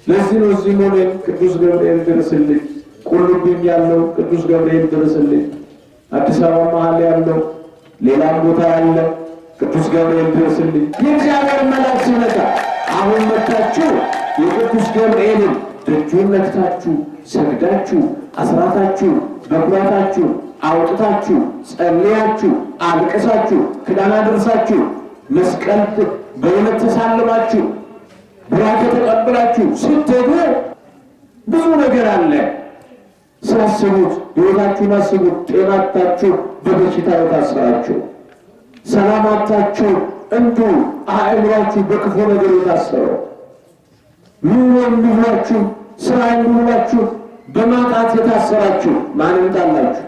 ለዚህ ነው እዚህ ሆነን ቅዱስ ገብርኤል ድረስልኝ፣ ቁልቢም ያለው ቅዱስ ገብርኤል ድረስልኝ፣ አዲስ አበባ መሀል ያለው ሌላም ቦታ ያለ ቅዱስ ገብርኤል ድረስልኝ። የእግዚአብሔር መልአክ ሲመጣ አሁን መታችሁ የቅዱስ ገብርኤልን ደጁን ነክታችሁ ሰግዳችሁ አስራታችሁ በኩራታችሁ አውጥታችሁ ጸልያችሁ አልቅሳችሁ ክዳን አድርሳችሁ መስቀል በእውነት ተሳልማችሁ ቡራኬ ተቀብላችሁ ስትሄዱ ብዙ ነገር አለ። ሲያስቡት ሕይወታችሁን አስቡት። ጤና አጥታችሁ በበሽታ የታሰራችሁ፣ ሰላም አጥታችሁ እንዲሁ አእምሯችሁ በክፉ ነገር የታሰረው፣ ኑሮ የሚብላችሁ ስራ የሚብላችሁ በማጣት የታሰራችሁ ማን ይምጣላችሁ?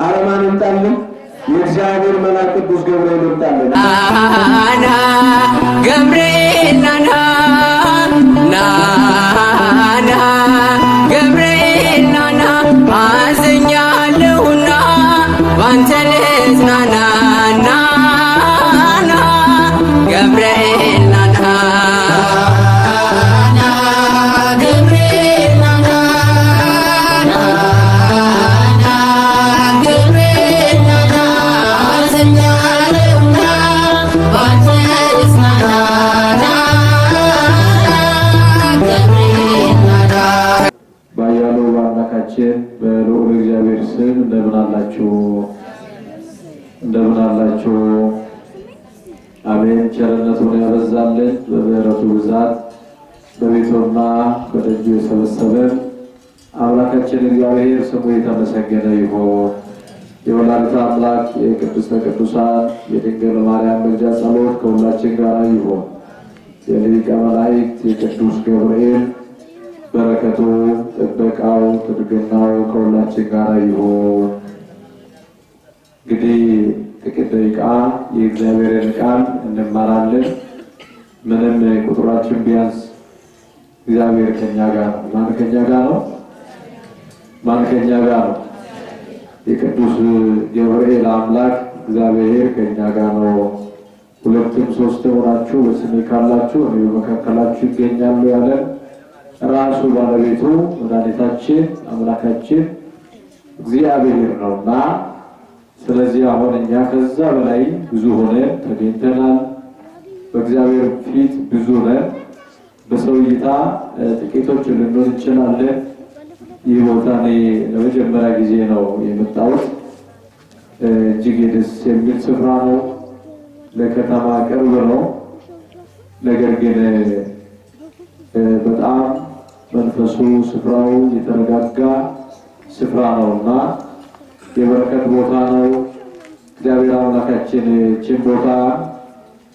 አረ ማን ይምጣልን? የእግዚአብሔር መልአክ ቅዱስ ገብርኤል ይምጣልን። ናና ገብርኤል ናና ናና ገብርኤል ናና አዝኛለሁና ባንተ ልጽናና ናና ገብርኤል ናና ባያለው በአምላካችን በልዑል እግዚአብሔር ስም እንደምን አላችሁ? እንደምን አላችሁ? አሜን። ቸርነቱን ያበዛልን በምሕረቱ ብዛት በቤቱና በደጁ የሰበሰበን አምላካችን እግዚአብሔር ስሙ የተመሰገነ ይሁን። የወላዲተ አምላክ የቅድስተ ቅዱሳን የድንግል ማርያም ምልጃ ጸሎት ከሁላችን ጋር ይሁን። የሊቀ መላእክት የቅዱስ ገብርኤል በረከቱ፣ ጥበቃው፣ ጥብቅናው ከሁላችን ጋር ይሁን። እንግዲህ ጥቂት ደቂቃ የእግዚአብሔርን ቃል እንማራለን። ምንም ቁጥራችን ቢያንስ እግዚአብሔር ከኛ ጋር ነው። ማን ከኛ ጋር ነው? ማን ከኛ ጋር ነው? የቅዱስ ገብርኤል አምላክ እግዚአብሔር ከኛ ጋር ነው። ሁለትም ሶስትም ሆናችሁ በስሜ ካላችሁ እኔ በመካከላችሁ ይገኛሉ ያለን ራሱ ባለቤቱ መድኃኒታችን አምላካችን እግዚአብሔር ነውና፣ ስለዚህ አሁን እኛ ከዛ በላይ ብዙ ሆነን ተገኝተናል። በእግዚአብሔር ፊት ብዙ ነን። በሰው እይታ ጥቂቶች ልንሆን እንችላለን። ይህ ቦታ እኔ ለመጀመሪያ ጊዜ ነው የመጣሁት። እጅግ ደስ የሚል ስፍራ ነው። ለከተማ ቅርብ ነው። ነገር ግን በጣም መንፈሱ ስፍራው የተረጋጋ ስፍራ ነውና የበረከት ቦታ ነው። እግዚአብሔር አምላካችን ይህችን ቦታ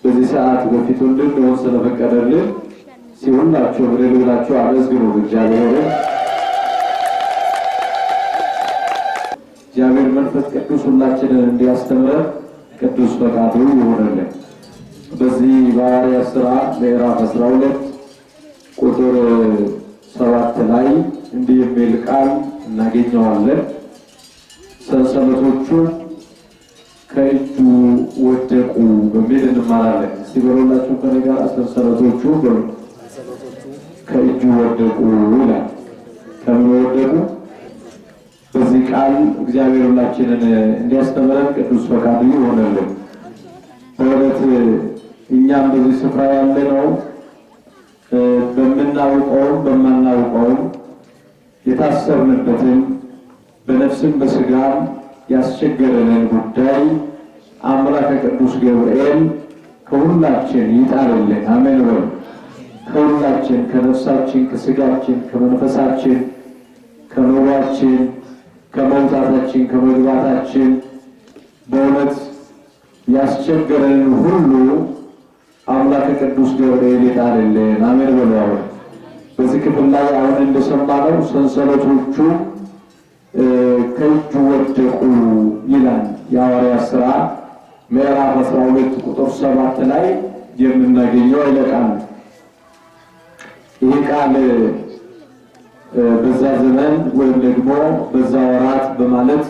በዚህ ሰዓት በፊቱ እንድንሆን ስለፈቀደልን ሲሁላችሁ እልል ብላችሁ አመስግኑ እግዚአብሔርን። እግዚአብሔር መንፈስ ቅዱስ ሁላችንን እንዲያስተምረን ቅዱስ ፈቃዱ ይሆንልን። በዚህ በሐዋርያት ሥራ ምዕራፍ 12 ቁጥር 7 ላይ እንዲህ የሚል ቃል እናገኘዋለን። ሰንሰለቶቹ ከእጁ ወደቁ በሚል እንማራለን። እስቲ በሉላችሁ ከእኔ ጋር ሰንሰለቶቹ በሉ ከእጁ ወደቁ ይላል። ከምን ወደቁ? በዚህ ቃል እግዚአብሔር ሁላችንን እንዲያስተምረን ቅዱስ ፈቃዱ ይሆንልን። በእውነት እኛም በዚህ ስፍራ ያለነው በምናውቀውም በማናውቀውም የታሰርንበትን በነፍስም በስጋም ያስቸገረንን ጉዳይ አምላከ ቅዱስ ገብርኤል ከሁላችን ይጣልልን። አሜን በሉ። ከሁላችን ከነፍሳችን፣ ከስጋችን፣ ከመንፈሳችን፣ ከኑሯችን፣ ከመውጣታችን፣ ከመግባታችን በእውነት ያስቸገረንን ሁሉ አምላከ ቅዱስ ገብርኤል ይጣልልን። አሜን በሉ። አሁን በዚህ ክፍል ላይ አሁን እንደሰማነው ሰንሰለቶቹ ከእጁ ወደቁ ይላል። የሐዋርያት ሥራ ምዕራፍ 12 ቁጥር 7 ላይ የምናገኘው ኃይለ ቃል ነው። ይህ ቃል በዛ ዘመን ወይም ደግሞ በዛ ወራት በማለት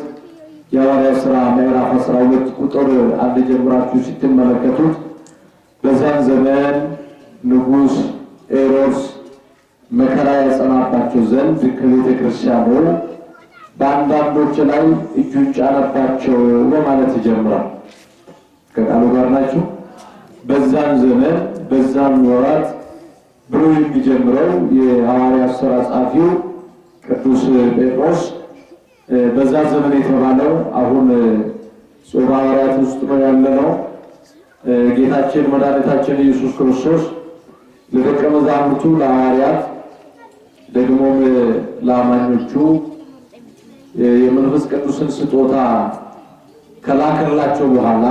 የሐዋርያት ሥራ ምዕራፍ 12 ቁጥር 1 ጀምራችሁ ስትመለከቱት በዛን ዘመን ንጉሥ ሄሮድስ መከራ ያጸናባቸው ዘንድ ከቤተ ክርስቲያኑ በአንዳንዶች ላይ እጁን ጫነባቸው በማለት ይጀምራል። ከቃሉ ጋር ናችሁ። በዛን ዘመን በዛን ወራት ብሎ የሚጀምረው የሐዋርያት ሥራ ጸሐፊው ቅዱስ ጴጥሮስ በዛ ዘመን የተባለው አሁን ጾመ ሐዋርያት ውስጥ ነው ያለነው። ጌታችን መድኃኒታችን ኢየሱስ ክርስቶስ ለደቀ መዛሙርቱ ለሐዋርያት ደግሞም ለአማኞቹ የመንፈስ ቅዱስን ስጦታ ከላከላቸው በኋላ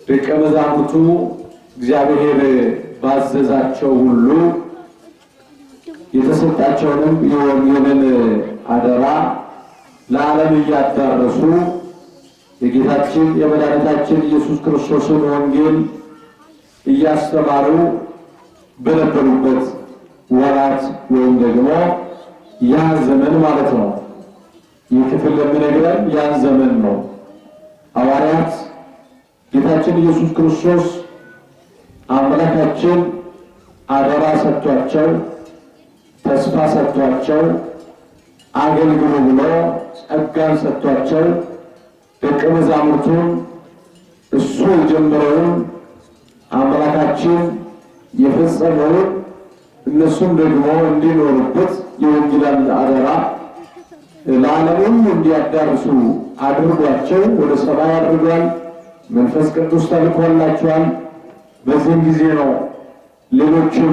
ደቀ መዛሙርቱ እግዚአብሔር ባዘዛቸው ሁሉ የተሰጣቸውንም የወንጌልን አደራ ለዓለም እያዳረሱ የጌታችን የመድኃኒታችን ኢየሱስ ክርስቶስን ወንጌል እያስተማሩ በነበሩበት ወራት ወይም ደግሞ ያ ዘመን ማለት ነው። ይህ ክፍል የሚነግረን ያን ዘመን ነው። ሐዋርያት ጌታችን ኢየሱስ ክርስቶስ አምላካችን አደራ ሰጥቷቸው ተስፋ ሰጥቷቸው አገልግሉ ብሎ ጸጋን ሰጥቷቸው ደቀ መዛሙርቱን እሱ የጀመረውን አምላካችን የፈጸመውን እነሱም ደግሞ እንዲኖሩበት የወንጌልን አደራ ለዓለም ሁሉ እንዲያዳርሱ አድርጓቸው ወደ ሰማይ አድርጓል። መንፈስ ቅዱስ ተልኮላቸዋል። በዚህም ጊዜ ነው ሌሎችም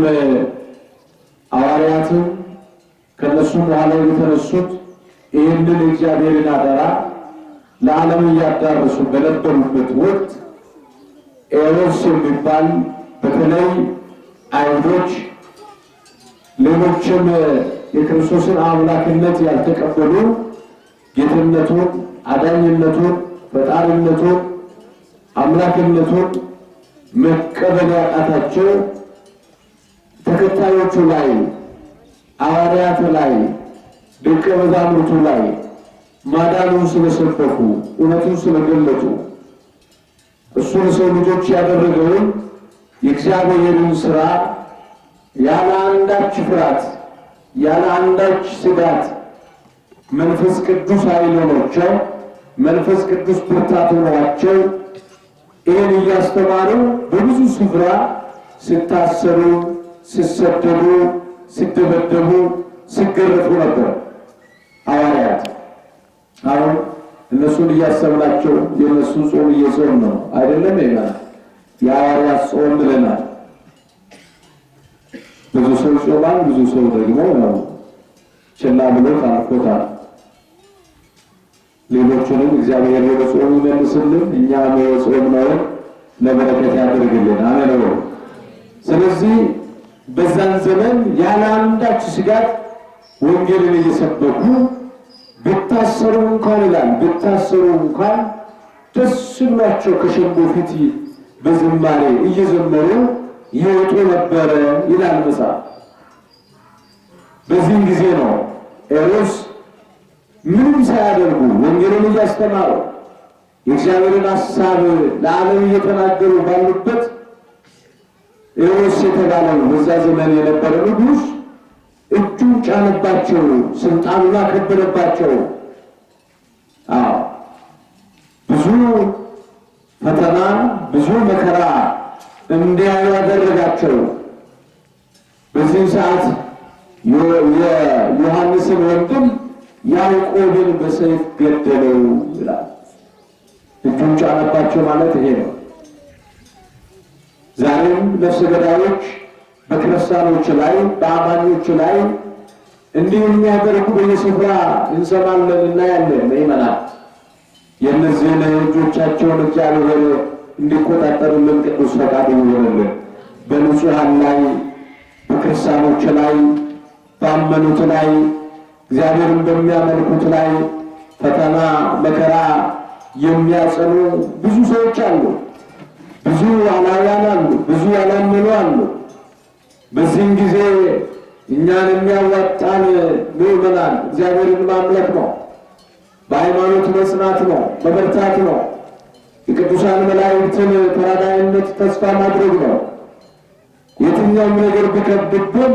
ሐዋርያትም ከነሱም በኋላ የተነሱት ይህንን የእግዚአብሔርን አደራ ለዓለም እያዳረሱ በነበሩበት ወቅት ኤሮስ የሚባል በተለይ አይሁዶች፣ ሌሎችም የክርስቶስን አምላክነት ያልተቀበሉ ጌትነቱን፣ አዳኝነቱን፣ ፈጣሪነቱን፣ አምላክነቱን መቀበል ያቃታቸው ተከታዮቹ ላይ ሐዋርያት ላይ ደቀ መዛሙርቱ ላይ ማዳኑን ስለሰበኩ እውነቱን ስለገለጡ እሱ ለሰው ልጆች ያደረገውን የእግዚአብሔርን ስራ ያለ አንዳች ፍርሃት ያለ አንዳች ስጋት መንፈስ ቅዱስ ኃይል ሆኗቸው መንፈስ ቅዱስ ብርታት ሆኗቸው ይህን እያስተማሩ በብዙ ስፍራ ሲታሰሩ፣ ሲሰደዱ፣ ሲደበደቡ፣ ሲገረፉ ነበር ሐዋርያት። አሁን እነሱን እያሰብናቸው የእነሱን ጾም እየጾም ነው አይደለም? ይላል የሐዋርያት ጾም ብለናል። ብዙ ሰው ይጾማል፣ ብዙ ሰው ደግሞ ችላ ብሎ አልፎታል። ሌሎቹንም እግዚአብሔር ወደ ጾሙ ይመልስልን፣ እኛም የጾምነውን ለበረከት ያደርግልን። አሜን። ስለዚህ በዛን ዘመን ያለ አንዳች ስጋት ወንጌልን እየሰበኩ ብታሰሩ እንኳን ይላል ብታሰሩ እንኳን ደስ ብሏቸው ከሸንጎ ፊት በዝማሬ እየዘመሩ ይወጡ ነበረ ይላል መጽሐፍ። በዚህም ጊዜ ነው ሄሮድስ ምንም ሳያደርጉ ወንጌልን እያስተማሩ የእግዚአብሔርን ሐሳብ ለዓለም እየተናገሩ ባሉበት ሄሮድስ የተባለው በዛ ዘመን የነበረ ንጉሥ እጁን ጫነባቸው፣ ስልጣኑን አከበረባቸው። አዎ ብዙ ፈተና ብዙ መከራ እንዲያዩ ያደረጋቸው። በዚህም ሰዓት የዮሐንስን ወንድም ያዕቆብን በሰይፍ ገደለው ይላል። እጁን ጫነባቸው ማለት ይሄ ነው። ዛሬም ነፍሰ ገዳዮች በክርስቲያኖች ላይ በአማኞች ላይ እንዲህ የሚያደርጉ በየስፍራ እንሰማለን እናያለን። ምእመናን የእነዚህን እጆቻቸውን እግዚአብሔር እንዲቆጣጠሩልን ቅዱስ ፈቃዱ ይሆንልን። በንጹሐን ላይ በክርስቲያኖች ላይ ባመኑት ላይ እግዚአብሔርን በሚያመልኩት ላይ ፈተና መከራ የሚያጸኑ ብዙ ሰዎች አሉ። ብዙ አላውያን አሉ። ብዙ ያላመኑ አሉ። በዚህም ጊዜ እኛን የሚያዋጣን ምእመናን እግዚአብሔርን ማምለክ ነው። በሃይማኖት መጽናት ነው፣ መበርታት ነው። የቅዱሳን መላእክትን ተራዳኢነት ተስፋ ማድረግ ነው። የትኛውም ነገር ቢከብድብን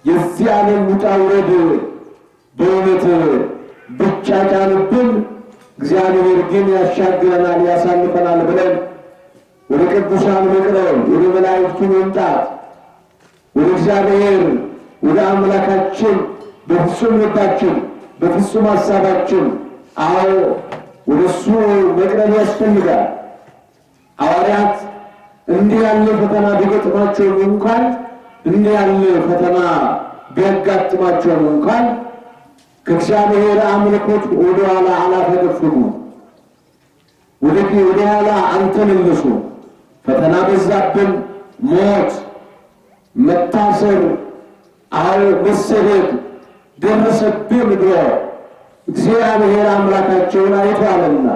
የዚህ ዓለም ውጣ ውረድ በእውነት ብቻጫንብን፣ እግዚአብሔር ግን ያሻግረናል፣ ያሳልፈናል ብለን ወደ ቅዱሳን መቅረብ፣ ወደ መላእክቱ መምጣት፣ ወደ እግዚአብሔር ወደ አምላካችን በፍጹም ልባችን በፍጹም ሀሳባችን አዎ ወደ እሱ መቅረብ ያስፈልጋል። ሐዋርያት እንዲህ ያለ ፈተና ቢገጥማቸውም እንኳን፣ እንዲህ ያለ ፈተና ቢያጋጥማቸውም እንኳን ከእግዚአብሔር አምልኮት ወደኋላ አላፈገፈጉ፣ ወደኋላ አልተመለሱ። ፈተና በዛብን፣ ሞት፣ መታሰር፣ አዎ መሰደድ ደረሰብን ብሎ እግዚአብሔር አምላካቸውን አይቷልና፣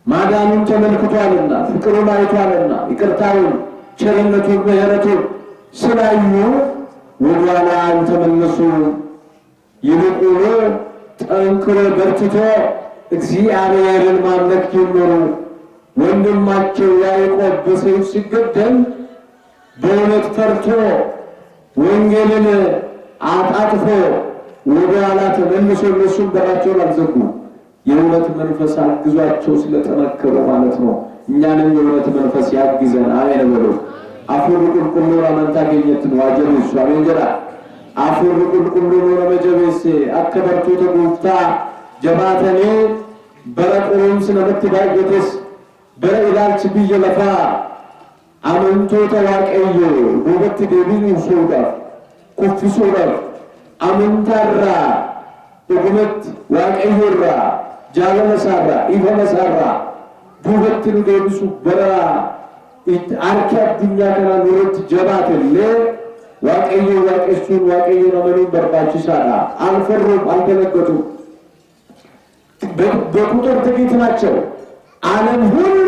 ማዳኑን ተመልክቷልና፣ ፍቅሩን አይቷልና፣ ይቅርታውን፣ ቸርነቱን፣ ምሕረቱን ስላዩ ወደኋላ አልተመለሱ። ይልቁኑ ጠንክሮ በርትቶ እግዚአብሔርን ማምለክ ጀመሩ። ወንድማቸው ያዕቆብ በሰይፍ ሲገደል በእውነት ፈርቶ ወንጌልን አጣጥፎ ወደ ኋላ ተመልሶ እነሱም በራቸውን አልዘጉ። የእውነት መንፈስ አግዟቸው ስለጠነከሩ ማለት ነው። እኛንም የእውነት መንፈስ ያግዘን። አሜን በሉ። Hafuurri Qulqulluun amantaa keenyatti nu haa jabeessu. Ameen jedha. Hafuurri Qulqulluun nama jabeesse akka bartoota Gooftaa jabaatanii bara qorumsi namatti baay'ates, bara ilaalchi biyya lafaa amantoota Waaqayyoo duubatti deebisuudhaaf, kuffisuudhaaf, amantaarraa, dhugumatti Waaqayyoorraa, jaalala isaarraa, ifama isaarraa duubatti nu deebisu, bara harki addunyaa kanaa nurratti jabaate illee Waaqayyo waaqessuun, Waaqayyoon amanuun barbaachisaadha. አልፈሩም፣ አልደነገጡም። በቁጥር ጥቂት ናቸው። ዓለም ሁሉ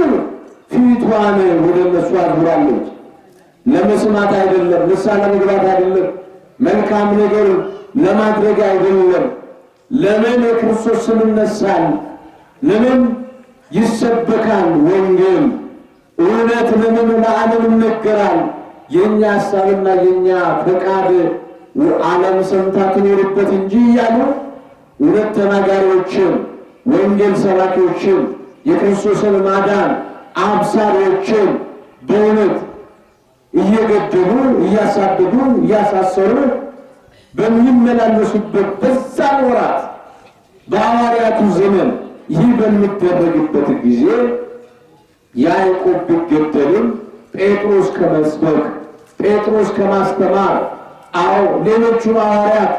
ፊቷን ወደ እነሱ አዙራለች። ለመስማት አይደለም፣ ንስሐ ለመግባት አይደለም፣ መልካም ነገር ለማድረግ አይደለም። ለምን የክርስቶስ ስም ይነሳል? ለምን ይሰበካል ወንጌል? እውነት ለምን ለዓለም ይነገራል? የኛ ሀሳብና የኛ ፈቃድ ዓለም ሰምታ ትኖርበት እንጂ እያሉ እውነት ተናጋሪዎችን፣ ወንጌል ሰባኪዎችን፣ የክርስቶስን ማዳን አብሳሪዎችን በእውነት እየገደሉ፣ እያሳደዱ፣ እያሳሰሩ በሚመላለሱበት በዛን ወራት፣ በሐዋርያቱ ዘመን ይህ በሚደረግበት ጊዜ ያዕቆብ ቢገደልም ጴጥሮስ ከመስበክ፣ ጴጥሮስ ከማስተማር፣ አዎ ሌሎቹም ሐዋርያት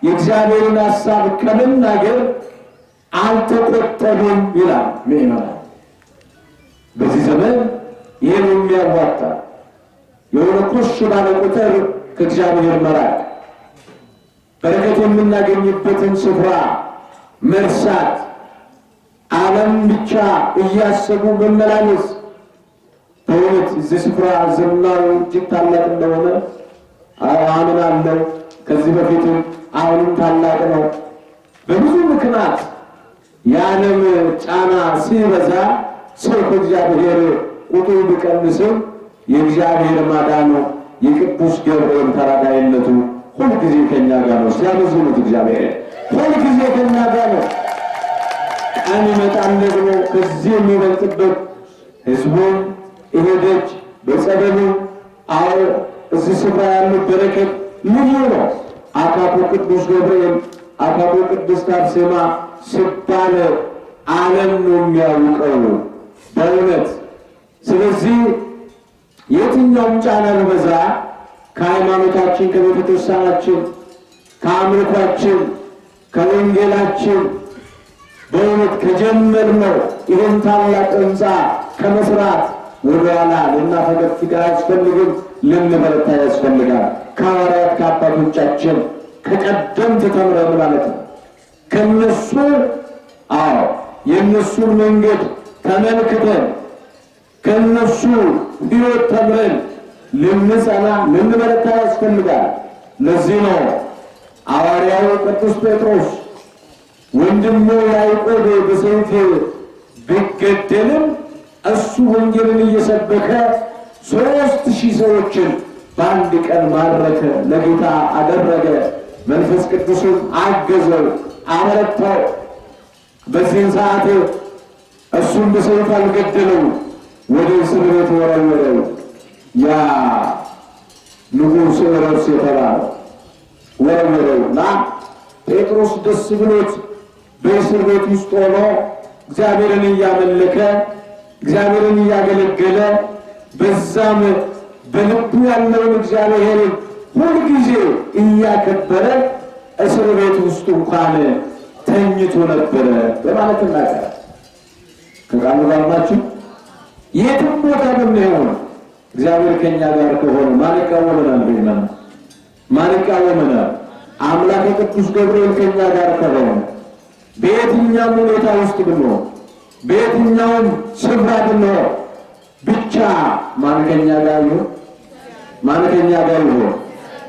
የእግዚአብሔርን ሐሳብ ከመናገር አልተቆጠቡም ይላል ምዕመናን። በዚህ ዘመን ይህን የሚያዋጣ የሆነ ኮሽ ባለ ቁጥር ከእግዚአብሔር መራቅ፣ በረከት የምናገኝበትን ስፍራ መርሳት፣ ዓለም ብቻ እያሰቡ መመላለስ። በእውነት እዚህ ስፍራ ዝናው እጅግ ታላቅ እንደሆነ አምናለሁ። ከዚህ በፊትም አሁንም ታላቅ ነው። በብዙ ምክንያት የዓለም ጫና ሲበዛ ሰው ከእግዚአብሔር ቁጥሩ ቢቀንስም የእግዚአብሔር ማዳኑ፣ የቅዱስ ገብርኤል ተራዳኢነቱ ሁልጊዜ ከኛ ጋር ነው። ሲያመዝኑት እግዚአብሔር ሁልጊዜ ከኛ ጋር ነው። ቀን ይመጣል ደግሞ ከዚህ የሚበልጥበት። ህዝቡም ይሄደች በጸበሉ፣ አዎ እዚህ ስፍራ ያሉት በረከት ልዩ ነው። አካቶ ቅዱስ ገብርኤል፣ አካቶ ቅድስት አርሴማ ሲባል ዓለም ነው የሚያውቀው በእውነት። ስለዚህ የትኛውም ጫና ቢበዛ ከሃይማኖታችን፣ ከቤተ ክርስቲያናችን፣ ከአምልኳችን፣ ከወንጌላችን፣ በእውነት ከጀመርነው ይህን ታላቅ ሕንፃ ከመስራት ወደኋላ ልናፈገፍግ አያስፈልግም፣ ልንበረታ ያስፈልጋል። ከሐዋርያት ከአባቶቻችን ከቀደምት ተምረን ማለት ነው። ከነሱ፣ አዎ የእነሱን መንገድ ተመልክተን፣ ከነሱ ሕይወት ተምረን ልንጸና ልንበረታ ያስፈልጋል። ለዚህ ነው ሐዋርያው ቅዱስ ጴጥሮስ ወንድሙ ያዕቆብ በሰይፍ ቢገደልም እሱ ወንጌልን እየሰበከ 3000 ሰዎችን በአንድ ቀን ማረከ፣ ለጌታ አደረገ። መንፈስ ቅዱስን አገዘው፣ አበረታው። በዚህን ሰዓት እሱም በሰይፍ አልገደለው፣ ወደ እስር ቤት ወረወረው። ያ ንጉሥ ሄሮድስ የተባለው ወረወረው እና ጴጥሮስ ደስ ብሎት በእስር ቤት ውስጥ ሆኖ እግዚአብሔርን እያመለከ እግዚአብሔርን እያገለገለ በዛም በልቡ ያለውን እግዚአብሔርን ሁልጊዜ እያከበረ እስር ቤት ውስጥ እንኳን ተኝቶ ነበረ በማለት እናገራለን። ከቃሉ ጋር ናችሁ። የትም ቦታ ብንሆን እግዚአብሔር ከኛ ጋር ከሆነ ማን ይቃወመናል? በይማን ማን ይቃወመናል? አምላከ ቅዱስ ገብርኤል ከኛ ጋር ከሆነ በየትኛውም ሁኔታ ውስጥ ብንሆን፣ በየትኛውም ስፍራ ብንሆን ብቻ ማን ከኛ ጋር ይሆን? ማን ከኛ ጋር ይሆን?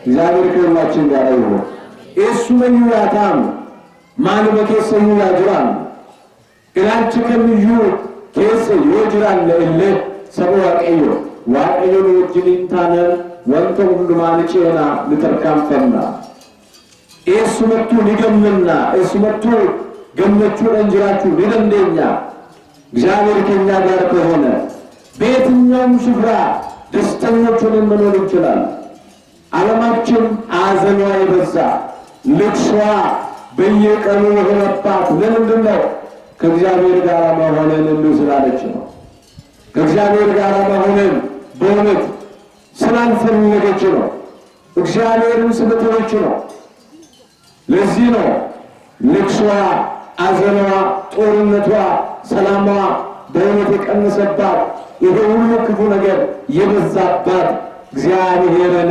እግዚአብሔር ከሁላችን ጋር ይሆን። እሱ መዩያታም ማን በኬሰዩ ያጅራል ilaalchi kamiyyuu keessa yoo jiraanne illee saba Waaqayyo Waaqayyo nu wajjiniin taanaan wanta hundumaa ni ceenaa, ni tarkaanfanna. Eessumattuu ni gammanna, eessumattuu gammachuudhaan jiraachuu ni dandeenya. እግዚአብሔር ከኛ ጋር ከሆነ በየትኛውም ስፍራ ደስተኞች ሆነን መኖር እንችላለን። ዓለማችን አዘኗ የበዛ ልቅሷ በየቀኑ የሆነባት ለምንድን ነው? ከእግዚአብሔር ጋር መሆንን እንዱ ስላለች ነው። ከእግዚአብሔር ጋር መሆንን በእውነት ስላልፈለገች ነው። እግዚአብሔርን ስለተወች ነው። ለዚህ ነው ልቅሷ፣ አዘኗ፣ ጦርነቷ፣ ሰላሟ በእውነት የቀነሰባት ይሄ ሁሉ ክፉ ነገር የበዛባት እግዚአብሔርን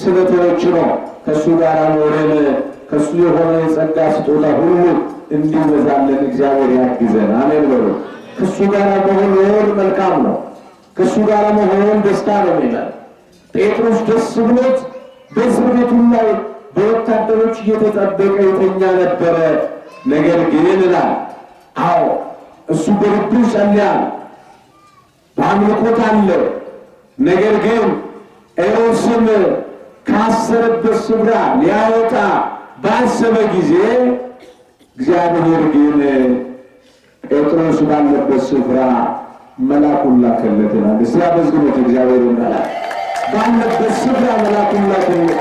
ስለተወች ነው። ከእሱ ጋር ኖረን ከእሱ የሆነ የጸጋ ስጦታ ሁሉ እንዲበዛልን እግዚአብሔር ያግዘን። አሜን በሉ። ከእሱ ጋር መሆን መልካም ነው። ከእሱ ጋር መሆን ደስታ ነው ይላል ጴጥሮስ። ደስ ብሎት በእስር ቤቱ ላይ በወታደሮች እየተጠበቀ የተኛ ነበረ። ነገር ግን ይላል፣ አዎ እሱ በልቡ ይጸልያል፣ በአምልኮት አለ። ነገር ግን ሄሮድስም ካሰረበት ስፍራ ሊያወጣ ባሰበ ጊዜ እግዚአብሔር ግን ጴጥሮስ ባለበት ስፍራ መልአኩን ላከለት ይላል። እስቲ አመስግኑት እግዚአብሔርን። መልአክ ባለበት ስፍራ መልአኩን ላከለት።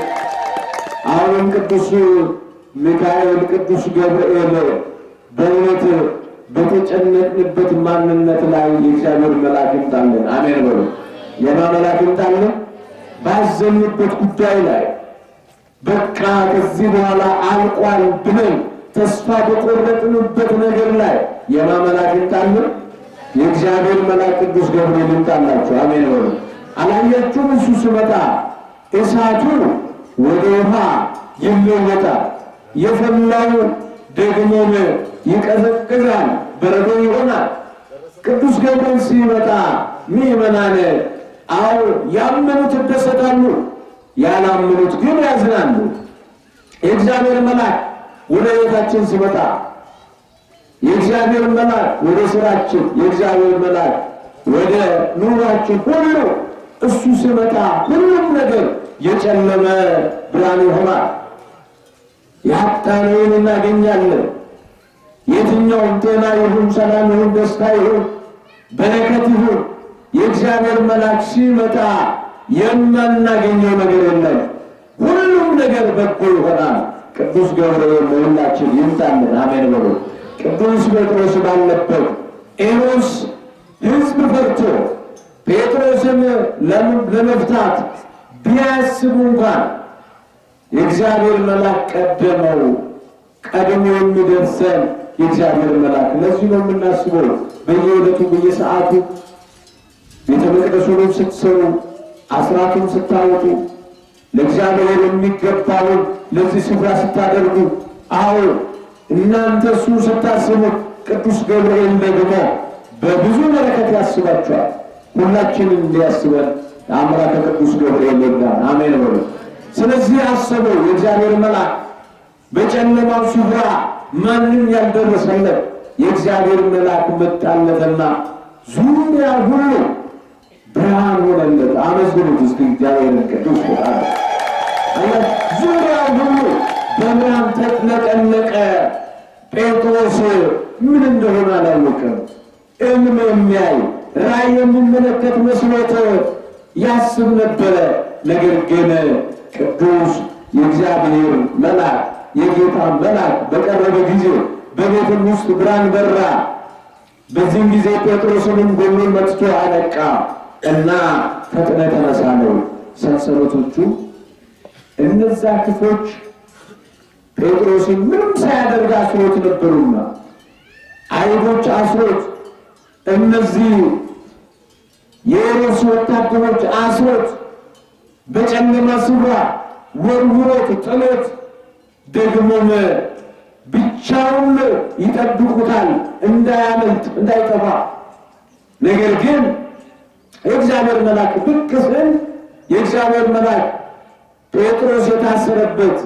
አሁንም ቅዱስ ሚካኤል፣ ቅዱስ ገብርኤል በእውነት በተጨነቅንበት ማንነት ላይ የእግዚአብሔር መልአክ ይምጣልን። አሜን በሉ። የማ መልአክ ይምጣልን? ባዘንበት ጉዳይ ላይ በቃ ከዚህ በኋላ አልቋል ብለን ተስፋ በቆረጥንበት ነገር ላይ የማ መልአክ ይምጣልን? የእግዚአብሔር መልአክ ቅዱስ ገብርኤል ይምጣላችሁ። አሜን በሉ። አላያችሁም? እሱ ሲመጣ እሳቱ ወደ ውሃ ይለወጣል፣ የፈላው ደግሞም ይቀዘቅዛል፣ በረዶ ይሆናል። ቅዱስ ገብርኤል ሲመጣ ምዕመናን አዎ ያመኑት ይደሰታሉ፣ ያላመኑት ግን ያዝናሉ። የእግዚአብሔር መልአክ ወደ ሕይወታችን ሲመጣ፣ የእግዚአብሔር መልአክ ወደ ስራችን፣ የእግዚአብሔር መልአክ ወደ ኑሯችን ሁሉ እሱ ሲመጣ ሁሉም ነገር የጨለመ ብርሃን ይሆናል። ያጣነውን እናገኛለን። የትኛውም ጤና ይሁን፣ ሰላም ይሁን፣ ደስታ ይሁን፣ በረከት ይሁን የእግዚአብሔር መልአክ ሲመጣ የማናገኘው ነገር የለም። ሁሉም ነገር በጎ ይሆናል። ቅዱስ ገብርኤል ለሁላችን ይምጣልን። አሜን በሉ። ቅዱስ ጴጥሮስ ባለበት ሄሮድስ ሕዝብ ፈርቶ ጴጥሮስን ለመፍታት ቢያስቡ እንኳን የእግዚአብሔር መልአክ ቀደመው። ቀድሞ የሚደርሰን የእግዚአብሔር መልአክ። ለዚህ ነው የምናስበው በየዕለቱ በየሰዓቱ ቤተ መቅደሱንም ስትሰሩ፣ አስራቱን ስታወጡ፣ ለእግዚአብሔር የሚገባውን ለዚህ ስፍራ ስታደርጉ፣ አዎ እናንተ እሱ ስታስቡ ቅዱስ ገብርኤል ደግሞ በብዙ በረከት ያስባችኋል። ሁላችንም እንዲያስበን አምላከ ቅዱስ ገብርኤል ይርዳን። አሜን በሉ። ስለዚህ አሰበው የእግዚአብሔር መልአክ በጨለማው ስፍራ ማንም ያልደረሰለት የእግዚአብሔር መልአክ መጣለትና ዙሪያ ሁሉ ብርሃን ሆነለት። አመስግኑት እስኪ እግዚአብሔርን ቅዱስ ቁርአን። ዙሪያው ሁሉ በብርሃን ተጥለቀለቀ። ጴጥሮስ ምን እንደሆነ አላወቀም። እልም የሚያይ ራእይ የሚመለከት መስሎት ያስብ ነበረ። ነገር ግን ቅዱስ የእግዚአብሔር መልአክ የጌታ መልአክ በቀረበ ጊዜ በቤትም ውስጥ ብርሃን በራ። በዚህም ጊዜ ጴጥሮስንም ጎኑን መትቶ አነቃ እና ፈጥነህ ተነሳ አለው። ሰንሰለቶቹ እነዛ ክፎች ጴጥሮስን ምንም ሳያደርግ አስሮት ነበሩና አይሁዶች አስሮት፣ እነዚህ የሄሮድስ ወታደሮች አስሮት፣ በጨለማ ስፍራ ወርውሮት ጥሎት፣ ደግሞም ብቻውን ይጠብቁታል እንዳያመልጥ እንዳይጠፋ። ነገር ግን የእግዚአብሔር መልአክ ብቅ ሲል የእግዚአብሔር መልአክ ጴጥሮስ የታሰረበት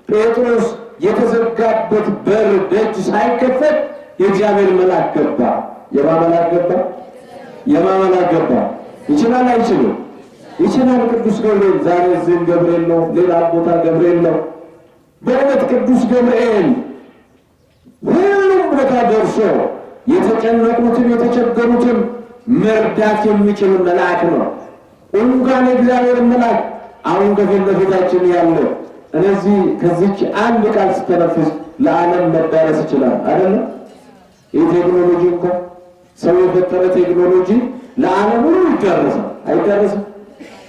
ጴጥሮስ የተዘጋበት በር ደጅ ሳይከፈት የእግዚአብሔር መልአክ ገባ። የማ መልአክ ገባ? የማ መልአክ ገባ? ይችላል አይችልም? ይችላል። ቅዱስ ገብርኤል ዛሬ እዚህም ገብርኤል ነው፣ ሌላ ቦታ ገብርኤል ነው። በእውነት ቅዱስ ገብርኤል ሁሉም ቦታ ደርሶ የተጨነቁትን የተቸገሩትን መርዳት የሚችል መልአክ ነው። እንኳን የእግዚአብሔር መልአክ አሁን ከፊት ለፊታችን ያለ እነዚህ ከዚች አንድ ቃል ስተነፍስ ለዓለም መዳረስ ይችላል አይደለም? ይህ ቴክኖሎጂ እንኳን ሰው የፈጠረ ቴክኖሎጂ ለዓለም ሁሉ ይዳረሳል። አይዳረስም?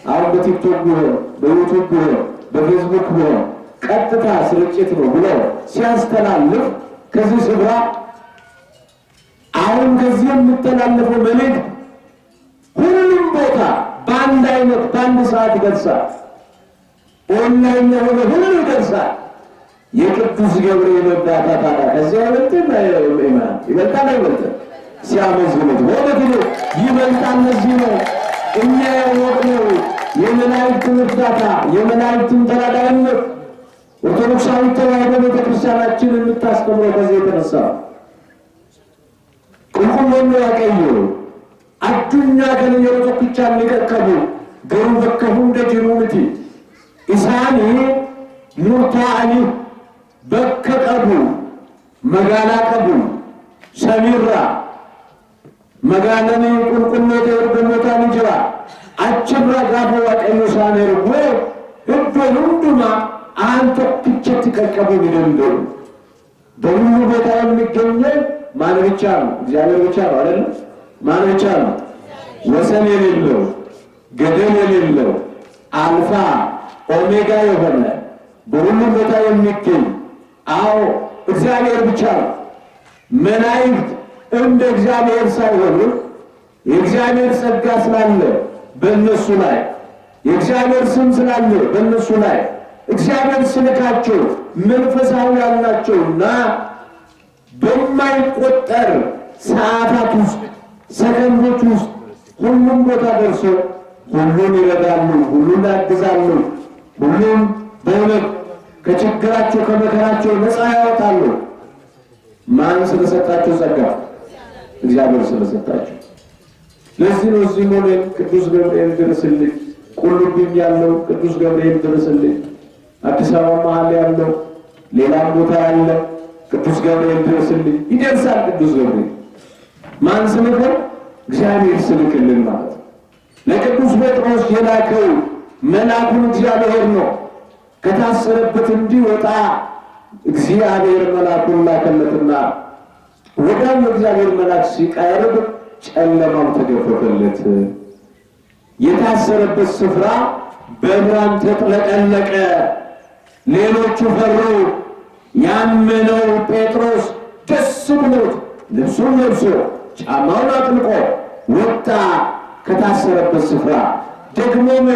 አሁን በቲክቶክ ቢሆን በዩቱብ ቢሆን በፌስቡክ ቢሆን ቀጥታ ስርጭት ነው ብሎ ሲያስተላልፍ ከዚህ ስፍራ አሁን ከዚህ የሚተላለፈው መልእክት ሁሉም ቦታ በአንድ አይነት በአንድ ሰዓት ይደርሳል። ኦንላይን የሆነ ሁሉ ይደርሳል። የቅዱስ ገብርኤል እርዳታ ታዲያ ከዚህ አይበልጥም? ይበልጣል አይበልጥም? ሲያመዝኑት በእውነት ይበልጣል። ለዚህ ነው እኛ ያወቅነው የመላእክትን እርዳታ የመላእክትን ተራዳኢነት ኦርቶዶክሳዊ ተዋሕዶ ቤተክርስቲያናችን የምታስተምረው ከዚህ የተነሳ ቁልቁሎን ያቀዩ addunyaa kana yeroo tokkichaan ni qaqqabu garuu bakka hunda jiruu miti. Isaanii murtaa'anii bakka qabu, magaalaa qabu, samiirraa magaalaan qulqulloota ergamootaa ni jira. Achirraa gaafa Waaqayyo isaan ergu iddoon hundumaa aan tokkichatti qaqqabuu ni danda'u. በሁሉ ቦታ የሚገኘው ማን ብቻ ነው? እግዚአብሔር ብቻ ነው አይደለም? ማን ብቻ ነው? ወሰን የሌለው ገደል የሌለው አልፋ ኦሜጋ የሆነ በሁሉም ቦታ የሚገኝ አዎ እግዚአብሔር ብቻ ነው። መላእክት እንደ እግዚአብሔር ሳይሆኑ የእግዚአብሔር ጸጋ ስላለ በእነሱ ላይ የእግዚአብሔር ስም ስላለ በእነሱ ላይ እግዚአብሔር ስልካቸው መንፈሳዊ ያላቸውና በማይቆጠር ሰዓታት ውስጥ ሰከንዶች ውስጥ ሁሉም ቦታ ደርሶ ሁሉን ይረዳሉ፣ ሁሉን ያግዛሉ፣ ሁሉም በእውነት ከችግራቸው ከመከራቸው ነፃ ያወጣሉ። ማን ስለሰጣቸው ጸጋ? እግዚአብሔር ስለሰጣቸው። ለዚህ ነው እዚህ ሆነን ቅዱስ ገብርኤል ድረስልኝ፣ ቁልቢም ያለው ቅዱስ ገብርኤል ድረስልኝ፣ አዲስ አበባ መሀል ያለው ሌላም ቦታ ያለ ቅዱስ ገብርኤል ድረስልኝ። ይደርሳል ቅዱስ ገብርኤል። ማን ስልከው? እግዚአብሔር ስልክልን ማለት ነው። ለቅዱስ ጴጥሮስ የላከው መልአኩን እግዚአብሔር ነው። ከታሰረበት እንዲወጣ እግዚአብሔር መልአኩን ላከለትና ወዲያው የእግዚአብሔር መልአክ ሲቀርብ ጨለማው ተገፈፈለት። የታሰረበት ስፍራ በብርሃን ተጥለቀለቀ። ሌሎቹ ፈሩ። ያመነው ጴጥሮስ ደስ ብሎት ልብሱን ለብሶ ጫማውን አጥልቆ ወጣ ከታሰረበት ስፍራ። ደግሞም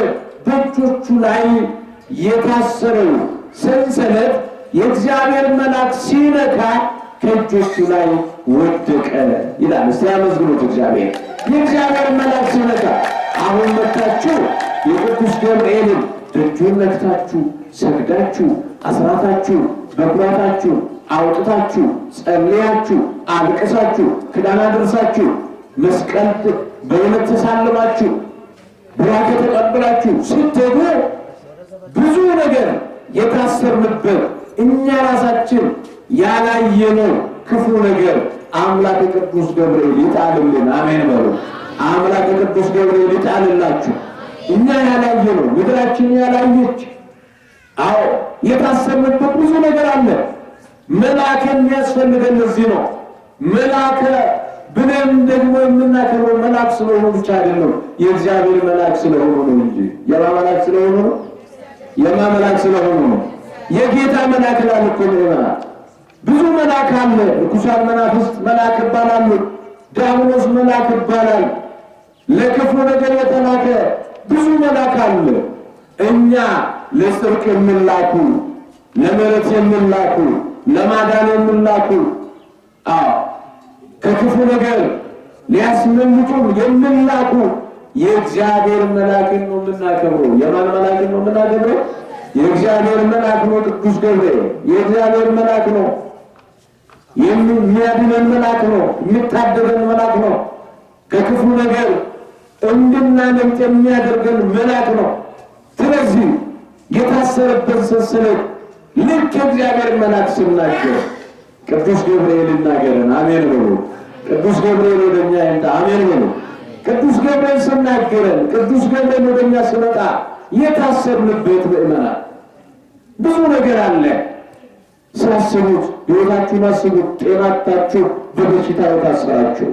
በእጆቹ ላይ የታሰረው ሰንሰለት የእግዚአብሔር መልአክ ሲነካ ከእጆቹ ላይ ወደቀ ይላል። እስቲ አመስግኑት እግዚአብሔር። የእግዚአብሔር መልአክ ሲነካ አሁን መታችሁ የቅዱስ ገብርኤልን ደጁን ነክታችሁ ሰግዳችሁ አስራታችሁ በኩራታችሁ አውጥታችሁ ጸልያችሁ አልቅሳችሁ ክዳን አድርሳችሁ መስቀል በእውነት ተሳልማችሁ ቡራኬ ተቀብላችሁ ስትሄዱ ብዙ ነገር የታሰርንበት እኛ ራሳችን ያላየነው ክፉ ነገር አምላክ ቅዱስ ገብርኤል ይጣልልን። አሜን በሉ። አምላክ ቅዱስ ገብርኤል ይጣልላችሁ። እኛ ያላየነው ምድራችን ያላየች፣ አዎ የታሰርንበት ብዙ ነገር አለ። መልአክ የሚያስፈልገን ለዚህ ነው። መልአክ ብለን ደግሞ የምናከብረው መልአክ ስለሆኑ ብቻ አይደለም፣ የእግዚአብሔር መልአክ ስለሆኑ ነው እንጂ። የማ መልአክ ስለሆኑ ነው? የማ መልአክ ስለሆኑ ነው? የጌታ መልአክ ይላል እኮ ምዕመናን። ብዙ መልአክ አለ። ርኩሳን መናፍስት መልአክ ይባላሉ። ዲያብሎስ መልአክ ይባላል። ለክፉ ነገር የተላከ ብዙ መልአክ አለ። እኛ ለጽድቅ የሚላኩ፣ ለምሕረት የሚላኩ፣ ለማዳን የሚላኩ፣ አዎ ከክፉ ነገር ሊያስመልጡን የሚላኩ የእግዚአብሔር መልአክን ነው የምናከብረው። የማን መልአክን ነው የምናከብረው? የእግዚአብሔር መልአክ ነው ቅዱስ ገብርኤል። የእግዚአብሔር መልአክ ነው። የሚያድነን መልአክ ነው። የሚታደገን መልአክ ነው። ከክፉ ነገር እንድናመልጥ የሚያደርገን መልአክ ነው። ስለዚህ የታሰረበት ሰንሰለት ልክ የእግዚአብሔር መልአክ ሲናገር ቅዱስ ገብርኤል ይናገረን። አሜን በሉ። ቅዱስ ገብርኤል ወደኛ ይምጣ። አሜን በሉ። ቅዱስ ገብርኤል ሲናገረን፣ ቅዱስ ገብርኤል ወደኛ ሲመጣ የታሰርንበት ምዕመናን ብዙ ነገር አለ። ሲያስቡት ሕይወታችሁን አስቡት። ጤና አጥታችሁ በበሽታ የታሰራችሁ፣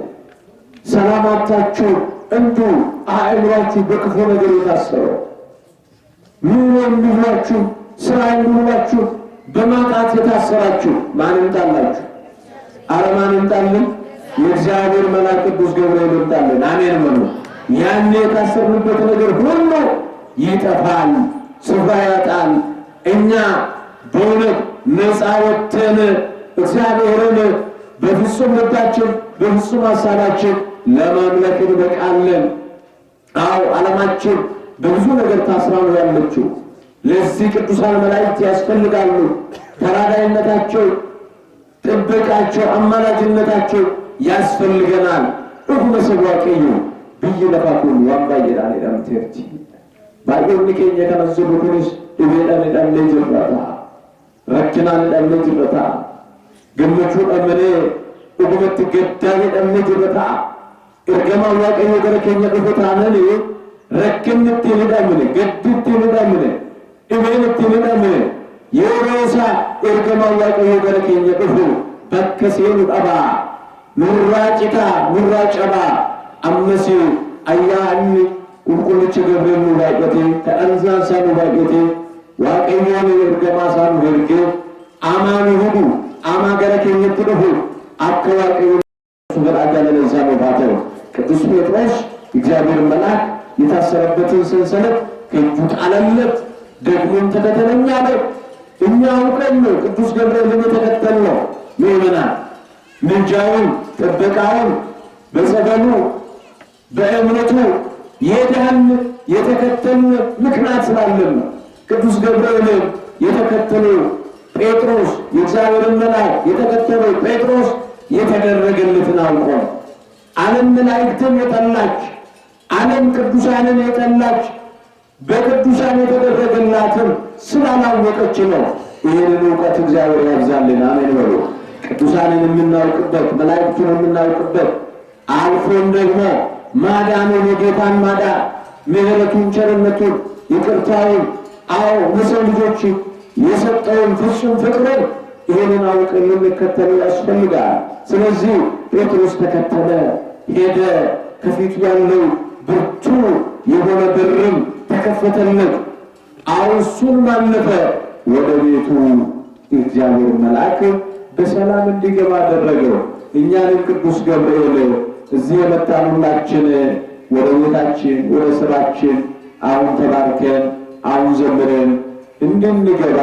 ሰላም አጥታችሁ እንዲሁ አእምሯችሁ በክፉ ነገር የታሰረው፣ ኑሮ የሚብላችሁ፣ ስራ የሚብላችሁ በማጣት የታሰራችሁ ማን ይምጣላችሁ? አረ ማን ይምጣልን? የእግዚአብሔር መልአክ ቅዱስ ገብርኤል ይምጣልን። አሜን በሉ። ያኔ የታሰርንበት ነገር ሁሉ ይጠፋል፣ ስፍራ ያጣል። እኛ በእውነት ነፃ ወጥተን እግዚአብሔርን በፍጹም ልባችን በፍጹም ሀሳባችን ለማምለክ እንበቃለን። አዎ ዓለማችን በብዙ ነገር ታስራ ነው ያለችው። ለዚህ ቅዱሳን መላእክት ያስፈልጋሉ። ተራዳይነታቸው፣ ጥበቃቸው፣ አማላጅነታቸው ያስፈልገናል። Dhuguma si Waaqayyo biyyi lafaa kun waan baay'eedhaan hidhamteerti. Baay'oonni keenya kanas jirru kunis dhibeedhaan hidhamnee jirra ta'a. Rakkinaan hidhamnee jirra ta'a. Gammachuu dhabnee dhugumatti gaddaan hidhamnee jirra ta'a. Ergamaan Waaqayyoo gara keenya dhufe taanaan rakkinni ittiin hidhamne, gaddi ittiin hidhamne, dhibeen ittiin hidhamne yeroo isaa ergamaan Waaqayyoo gara keenya dhufu bakka seenu dhabaa. Nurraa citaa, nurraa cabaa. Ammas ayyaanni qulqullichi Gabriel nu baay'ate, kadhannaan isaa nu baay'ate, Waaqayyoon ergamaa isaa nu ergee amaa nu hudhu, amaa gara keenyatti dhufu akka Waaqayyo fedhaa jaalala isaa nuuf haa ta'u። ቅዱስ ጴጥሮስ እግዚአብሔር መልአክ የታሰረበትን ሰንሰለት ከእጁ ጣለለት፣ ደግሞም ተከተለኝ አለ። እኛ አውቀን ነው ቅዱስ ገብርኤልን የተከተልነው። ምዕመናን ምልጃውን፣ ጥበቃውን በጸበሉ በእምነቱ የዳን የተከተልን ምክንያት ስላለን ነው። ቅዱስ ገብርኤልን የተከተለው ጴጥሮስ፣ የእግዚአብሔርን መልአክ የተከተለው ጴጥሮስ የተደረገለትን አውቆ ነው። ዓለም መላእክትን የጠላች፣ ዓለም ቅዱሳንን የጠላች በቅዱሳን የተደረገላትን ስላላወቀች ነው። ይህንን እውቀት እግዚአብሔር ያብዛልን። አሜን በሉ። ቅዱሳንን የምናውቅበት፣ መላእክቱን የምናውቅበት፣ አልፎም ደግሞ ማዳኑን፣ የጌታን ማዳን፣ ምሕረቱን፣ ቸርነቱን፣ ይቅርታውን፣ አዎ ለሰው ልጆች የሰጠውን ፍጹም ፍቅርን ይህንን አውቀን ልንከተለው ያስፈልጋል። ስለዚህ ጴጥሮስ ተከተለ፣ ሄደ። ከፊቱ ያለው ብርቱ የሆነ በርም ተከፈተለት። አዎ እሱን አለፈ። ወደ ቤቱ እግዚአብሔር መልአክ በሰላም እንዲገባ አደረገው። እኛንም ቅዱስ ገብርኤል እዚህ የመጣን ሁላችን ወደ ቤታችን ወደ ስራችን አሁን ተባርከን አሁን ዘምረን እንድንገባ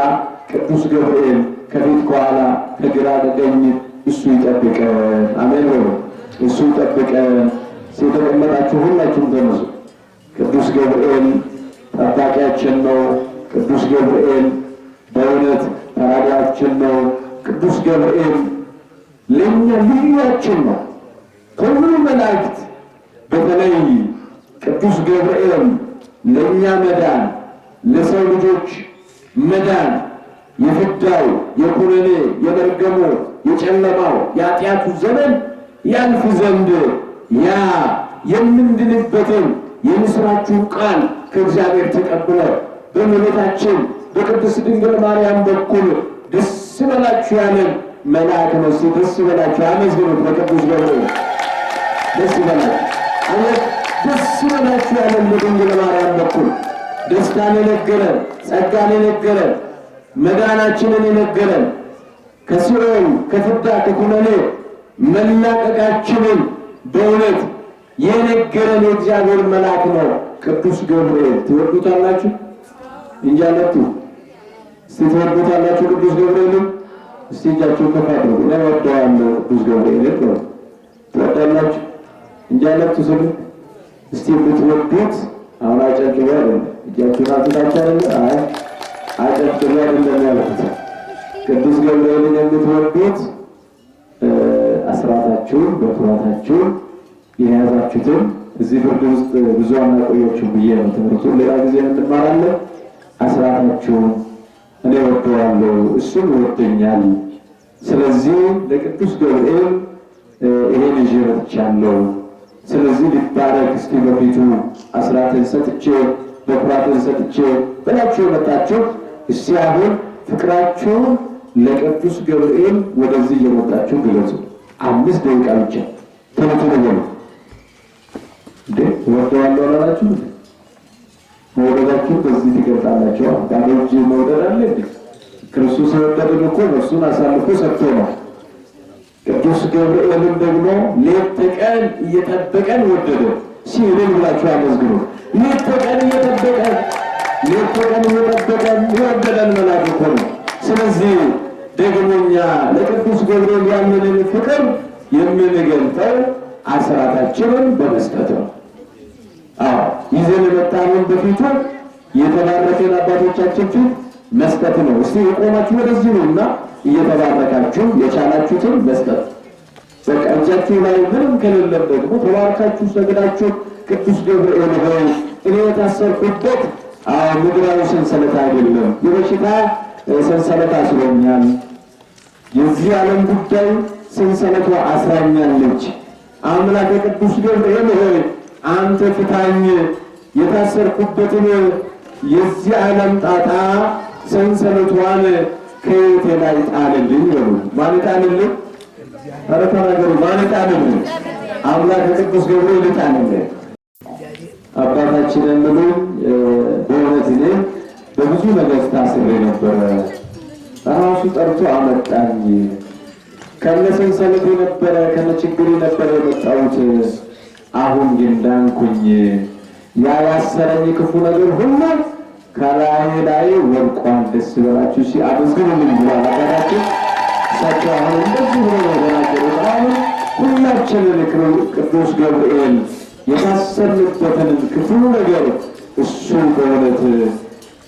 ቅዱስ ገብርኤል ከፊት ከኋላ ከግራ ከቀኝ እሱ ይጠብቀን። አሜን በሉ። እሱ ይጠብቀን። የተቀመጣችሁ ሁላችሁም ተነሱ። ቅዱስ ገብርኤል ጠባቂያችን ነው። ቅዱስ ገብርኤል በእውነት ተራዳያችን ነው። ቅዱስ ገብርኤል ለእኛ ልዩያችን ነው። ከሁሉ መላእክት በተለይ ቅዱስ ገብርኤል ለእኛ መዳን ለሰው ልጆች መዳን የፍዳው የኩነኔ የመርገሙ የጨለማው የኃጢአቱ ዘመን ያልፍ ዘንድ ያ የምንድንበትን የምስራቹን ቃል ከእግዚአብሔር ተቀብሎ በእመቤታችን በቅድስት ድንግል ማርያም በኩል ደስ ይበላችሁ ያለን መልአክ ነው። እስኪ ደስ ይበላችሁ፣ አመስግኑት። በቅዱስ ገብርኤል ደስ ይበላችሁ፣ አየህ፣ ደስ ይበላችሁ ያለን በድንግል ማርያም በኩል ደስታን የነገረን፣ ጸጋን የነገረን፣ መዳናችንን የነገረን፣ ከሲኦል ከፍዳ ከኩነኔ መላቀቃችንን በእውነት የነገረን የእግዚአብሔር መልአክ ነው ቅዱስ ገብርኤል። ትወዱታላችሁ? እንጃለቱ እስቲ ትወዱታላችሁ ቅዱስ ገብርኤልን? እስቲ እጃችሁን ከፍ አድርጉ። እኔ እወደዋለሁ ቅዱስ ገብርኤልን ነው። ትወዳላችሁ? እንጃለቱ ስሉ እስቲ የምትወዱት አሁን አጨብጭቡ አይደለም፣ እጃችሁን አውጥታችሁ አይደለ? አይ አጨብጭቡ አይደለም ያልኩት። ቅዱስ ገብርኤልን የምትወዱት አስራታችሁን በኩራታችሁን የያዛችሁትን እዚህ ብርድ ውስጥ ብዙ አናቆያችሁም ብዬ ነው። ትምህርቱን ሌላ ጊዜ እንማራለን። አስራታችሁን እኔ እወደዋለሁ እሱም ይወደኛል። ስለዚህ ለቅዱስ ገብርኤል ይሄን ይዤ መጥቻለሁ። ስለዚህ ሊባረክ እስኪ በፊቱ አስራትን ሰጥቼ በኩራትን ሰጥቼ ብላችሁ የመጣችሁ እስቲ አሁን ፍቅራችሁን ለቅዱስ ገብርኤል ወደዚህ እየመጣችሁ ግለጹ። 5 ደቂቃ ብቻ ቶሎ ቶሎ በሉ። እንዴ እወደዋለሁ አላላችሁ? መውደዳችሁን በዚህ ትገልጣላችሁ። ባዶ እጅ መውደድ አለ እንዴ? ክርስቶስ የወደደን እኮ ነፍሱን አሳልፎ ሰጥቶ ነው። ቅዱስ ገብርኤልም ደግሞ ሌት ተቀን እየጠበቀን ወደደ። ሲልን ብላችሁ አመስግኑ። ሌት ተቀን እየጠበቀን ሌት ተቀን እየጠበቀን የወደደን መልአክ እኮ ነው። ስለዚህ ደግሞ እኛ ለቅዱስ ገብርኤል ያለንን ፍቅር የምንገልጠው አስራታችንን በመስጠት ነው። አዎ ይዘን የመጣነውን በፊቱ የተባረከን አባቶቻችን ፊት መስጠት ነው። እስቲ የቆማችሁ ወደዚህ ነውና እየተባረካችሁ የቻላችሁትን መስጠት። በቃ እጃችሁ ላይ ምንም ከሌለም ደግሞ ተባርካችሁ ሰግዳችሁ ቅዱስ ገብርኤል ሆይ እኔ የታሰርኩበት አዎ ምድራዊ ሰንሰለት አይደለም፣ የበሽታ ሰንሰለት አስሮኛል፣ የዚህ ዓለም ጉዳይ ሰንሰለቷ አስራኛለች። አምላከ ቅዱስ ገብርኤል ሆይ አንተ ፍታኝ፣ የታሰርኩበትን የዚህ ዓለም ጣጣ ሰንሰለቷን ከሕይወቴ ላይ ጣልልኝ በሉ። ማን ጣልልኝ? ኧረ ተናገሩ። ማን ጣልልኝ? አምላከ ቅዱስ ገብርኤል ጣልልኝ። አባታችንን ብሉኝ። በእውነት እኔ በብዙ ነገር ታስሬ ነበረ። ራሱ ጠርቶ አመጣኝ። ከነሰንሰለቴ ነበረ ከነችግሬ ነበረ የመጣሁት። አሁን ግን ዳንኩኝ። ያ ያሰረኝ ክፉ ነገር ሁሉ ከላይ ላይ ወድቋል። ደስ ይበላችሁ እሺ፣ አመስግኑልኝ ብሏል አባታችን። እሳቸው አሁን እንደዚህ ብሎ ነው የተናገሩት። አሁን ሁላችንን ቅዱስ ገብርኤል የታሰርንበትን ክፉ ነገር እሱ በእውነት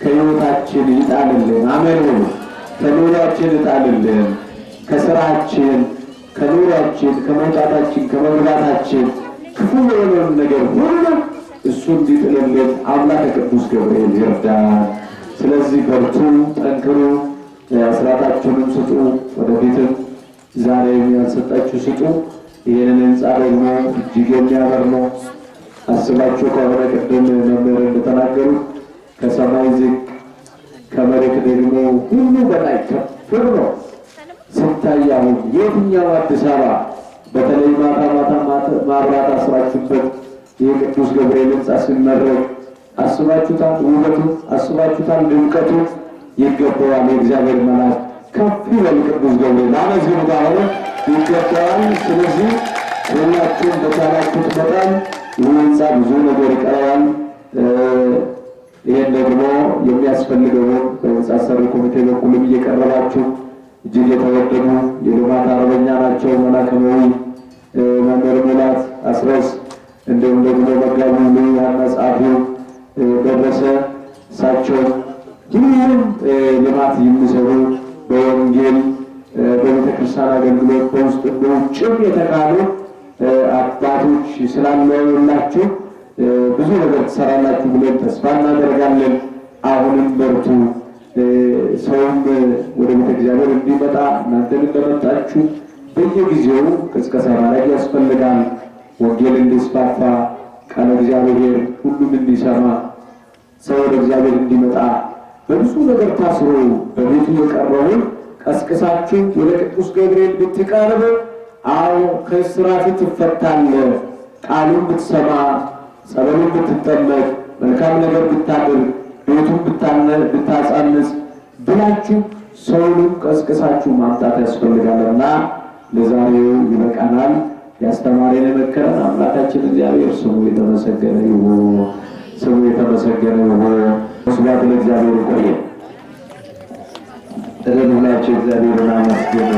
ከሕይወታችን ይጣልልን። አሜን በሉ። ከኑሯችን ይጣልልን፣ ከስራችን፣ ከኑሯችን፣ ከመውጣታችን፣ ከመግባታችን ክፉ የሆነውን ነገር ሁሉ እሱ እንዲጥልልን አምላከ ቅዱስ ገብርኤል ይርዳን። ስለዚህ በርቱ፣ ጠንክሩ፣ አስራታችሁንም ስጡ። ወደፊትም ዛሬ ያልሰጣችሁ ስጡ። ይህንን ህንፃ ደግሞ እጅግ የሚያምር ነው። አስባችሁ ከሆነ ቅድም መምህር እንደተናገሩት ከሰማይ ዝቅ ከመሬት ደግሞ ሁሉ በላይ ከፍ ብሎ ስታይ አሁን የትኛው አዲስ አበባ በተለይ ማታ ማታ ማብራት አስራችሁበት የቅዱስ ገብርኤል ህንፃ ሲመረቅ አስባችሁታል? ውበቱ አስባችሁታል? ድምቀቱ ይገባዋል። የእግዚአብሔር መልአክ ከፍ ይበል። ቅዱስ ገብርኤል አመስግኑት። አሁን ይገባዋል። ስለዚህ ሁላችሁም በቻላችሁት መጠን ይህ ህንፃ ብዙ ነገር ይቀረዋል። ይህን ደግሞ የሚያስፈልገውን በህንፃ ሰሪ ኮሚቴ በኩልም እየቀረባችሁ እጅግ የተወደዱ የልማት አርበኛ ናቸው መላከ መዊ መምህር ሙላት አስረስ እንዲሁም ደግሞ መጋቢ ዋና ጸሐፊው ደረሰ እሳቸው ሁሉም ልማት የሚሰሩ በወንጌል በቤተ ክርስቲያን አገልግሎት በውስጥ በውጭም የተካኑ አባቶች ስላሉላችሁ ብዙ ነገር ትሰራላችሁ ብለን ተስፋ እናደርጋለን። አሁንም በርቱ። ሰውም ወደ ቤተ እግዚአብሔር እንዲመጣ እናንተን እንደመጣችሁ በየጊዜው ቅስቀሳ ማድረግ ያስፈልጋል። ወንጌል እንዲስፋፋ፣ ቃለ እግዚአብሔር ሁሉም እንዲሰማ፣ ሰው ወደ እግዚአብሔር እንዲመጣ፣ በብዙ ነገር ታስሮ በቤቱ የቀረውን ቀስቅሳችሁ ወደ ቅዱስ ገብርኤል ብትቀርብ፣ አዎ ከእስራት ትፈታለህ። ቃሉን ብትሰማ፣ ጸበሉን ብትጠመቅ፣ መልካም ነገር ብታደርግ፣ ቤቱን ብታጻንጽ ብላችሁ ሰውንም ቀስቅሳችሁ ማምጣት ያስፈልጋልና ለዛሬው ይበቃናል። ያስተማረን የመከረን አምላካችን እግዚአብሔር ስሙ የተመሰገነ ይሁን። ስሙ የተመሰገነ ይሁን። ስብሐት ለእግዚአብሔር። ይቆየን። እልል ብላችሁ እግዚአብሔርን አመስግኑ።